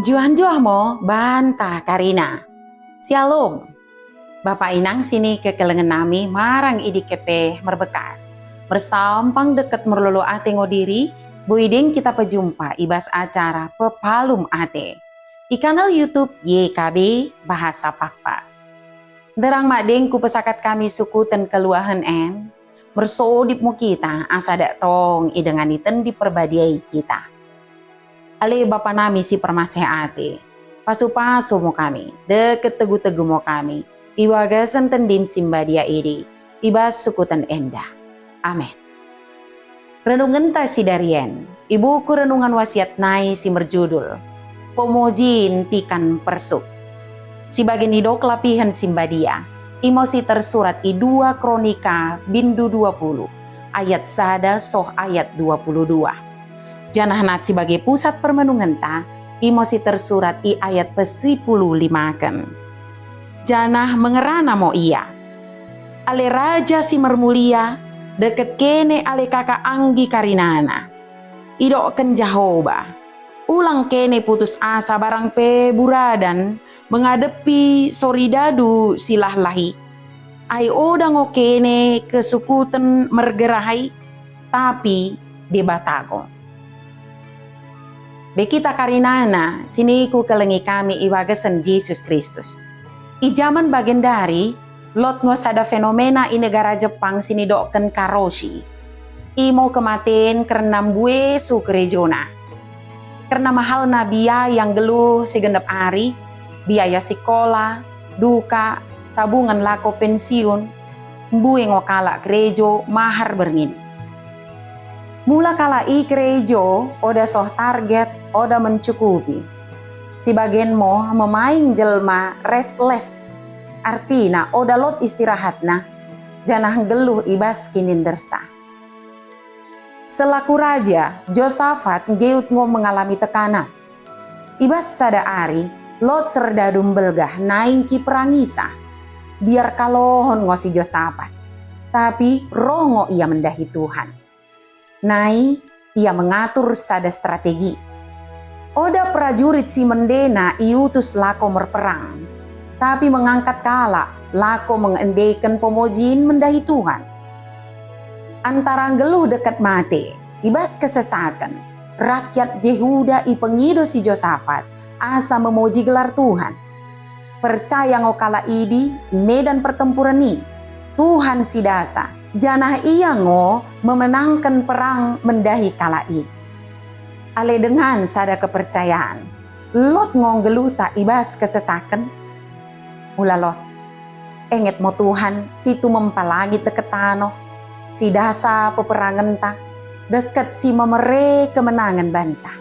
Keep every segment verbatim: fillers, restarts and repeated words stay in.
Njuah-njuah mo banta karina. Syalom. Bapa inang sinikekelengen nami marang i dike pe merbekas. Mersampang dekket merlolo ate ngo diri, boi deng kita pejumpa i bas acara Pepalum Ate i kanal YouTube Y K B Bahasa Pakpak. Nderrang madeng kupesakat kami sukuten kelluahen en, mersodip mo kita asa dak tong idengani Tendi Perbadia i kita. Ale Bapa nami si permaseh ate, pasu-pasu mo kami, dekket teggu-teggu mo kami, i bagasen Tendim si mbadia idi, i bas sukuten enda. Amen. Renungenta sidarien, i buku Renungan Wasiat nai si merjudul, Pemojin Tikan Persuk. Si bage nidok lapihen si mbadia, imo si tersurat i dua Kronika bindu dua puluh, ayat sada soh ayat dua puluh dua. Janah nat si bage pusat permenungenta, imo si tersurat i ayat pesipuluh limaken. Janah mengerana mo ia, Ale raja si mermulia, dekket kene ale kaka anggi karinana. Idokken Jahoba, ulang kene putus asa barang pe buradan mengadepi sori dadu si lahlah i. Ai oda ngo kene kesukuten mergerah i, tapi Debata ngo. Be kita karinana sinikukelengi kami i bagasen Jesus Kristus. I jaman bagendari, lot ngo sada fenomena i negara Jepang sinidokken karoshi. Imo kematen kerna mbue su kerejona. Kerna mahalna biaya nggelluh si gennep ari, biaya sikola, dukak, tabungen lako pensiun, mbue ngo kalak kerejo mahar berngin. Mula kalak i kerejo oda soh target, oda mencukupi. Si bagen mo memaing jelma restless, artina oda lot istirahatna, janah nggelluh i bas kinindersa. Selaku raja, Josafat nggeut ngo mengalami tekanan. I bas sada ari, lot serdadu mbelgah naing kiperangisa. Biar kalohon ngo si Josafat, tapi roh ngo ia mendahi Tuhan. Nai ia mengatur sada strategi. Oda prajurit si mendena iutus lako merperang, tapi mengangkat kalak lako mengendeken pemojin mendahi Tuhan. Antara nggelluh dekket mate, i bas kesesaken, rakyat Jehuda ipengido si Josafat asa memoji gelar Tuhan. Percaya ngo kalak idi medan pertempuren i, Tuhan sidasa, janah Ia ngo memenangken perang mendahi kalak i. Ale dengan sada kepercayaan, lot ngo nggelluhta i bas kesesaken? Mula lot. Enget mo Tuhan si tumempa langit dekket tanoh, sidasa peperangenta, dekket si memere kemenangen banta.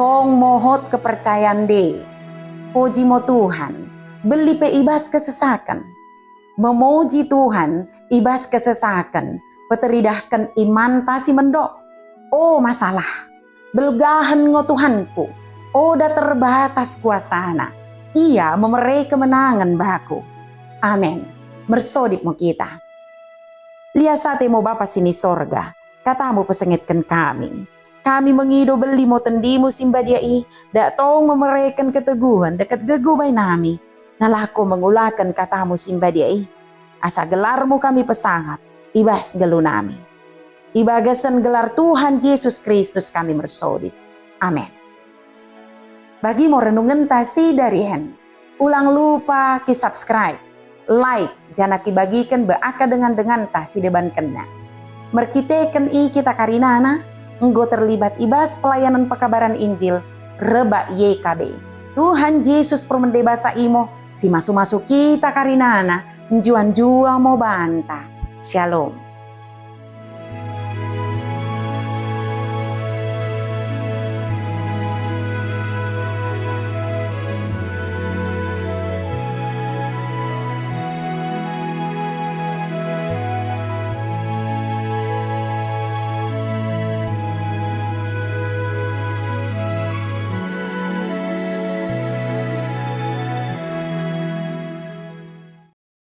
Tong mo hot kepercayaan nde. Poji mo Tuhan, belli pe i bas kesesaken. Memoji Tuhan i bas kesesaken, peteridahken imanta si mendok, "O masalah, belgahen ngo Tuhanku, oda terbatas kuasana, Ia memere kemenangen baku." Amen. Mersodip mo kita. Lias ate mo Bapa sini sorga, katamu pesengetken kami. Kami mengido belli mo tendimu si mbadia i, dak tong memereken keteguhen dekket gegoh bai nami, nalako mengulaken katamu si mbadia i. Asa gelarmu kami pesangap i bas nggelluh nami. I bagasen gelar Tuhan Jesus Kristus kami mersodip. Amen. Bagi mo renungenta sidarien, ulang lupa ki-subscribe, like, janah kibagiken be akka dengan-denganta si debankenna. Merkiteken i kita karinana enggo terlibat i bas pelayanen pekabaran Injil rebbak Y K B. Tuhan Jesus permende basa i mo si masu-masu kita karinana, njuah-njuah mo banta. Shalom.